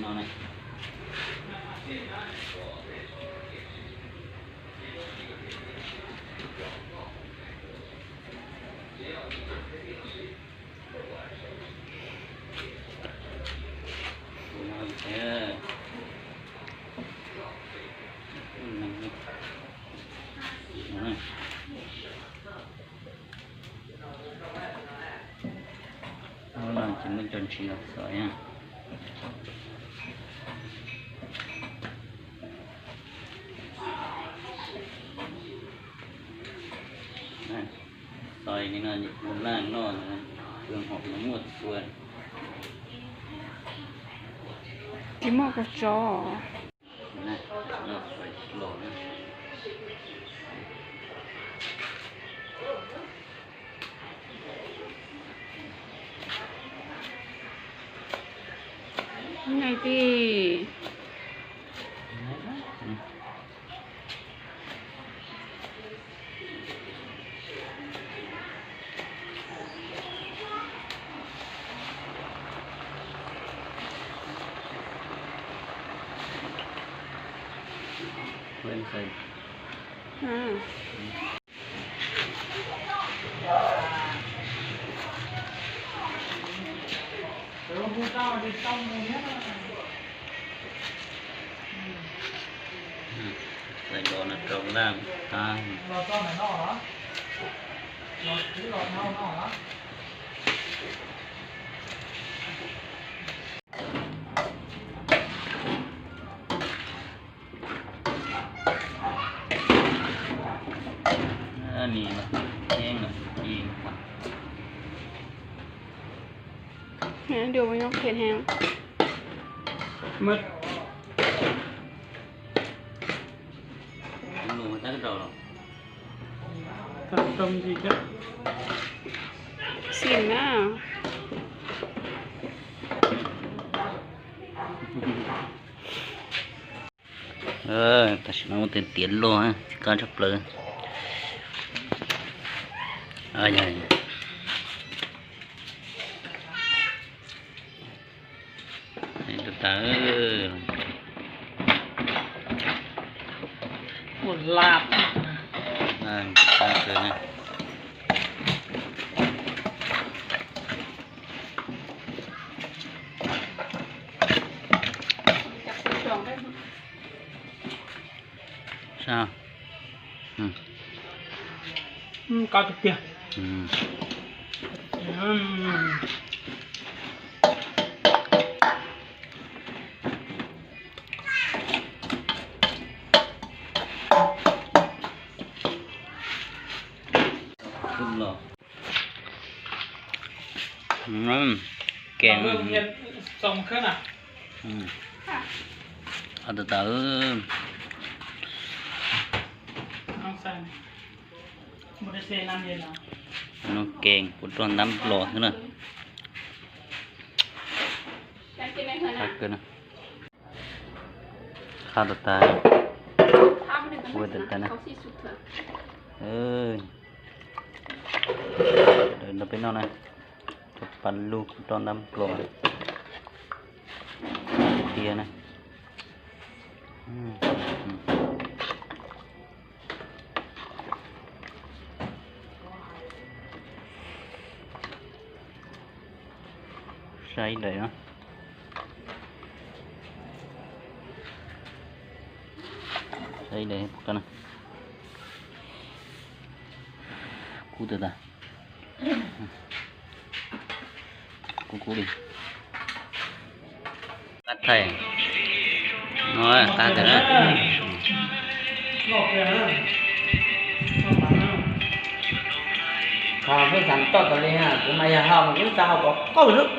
No ne. Lub no ces muab cov ntsis los xov na. Xov li no ces ua laj noj, hom no muaj txhua. Tsis muaj kua tsov. Nai ti. Xaim los no rau laj tag. Nim no heev lawm. Dua nyob phem heev. Xim na. Tam sim no muab tiav tiav loj, tsis qab tshaj plaws. Ua laj. Sao? Qab tiag tiag. Kev. Tawm tawm. Noj kev kuv roj ntab los xwb na. Qab tas tas, ua tas tas na. Daws nrog peb noj na. Cov pas lug kuv roj ntab los tiag na. Saib daim no. Saib daim no. Kub tas tas. Kub kub li. Qab thaij. No qab tas na. Ho peb xav toj tas li, kuv mas yog ho mas kuv xav hau kom qaug xwb.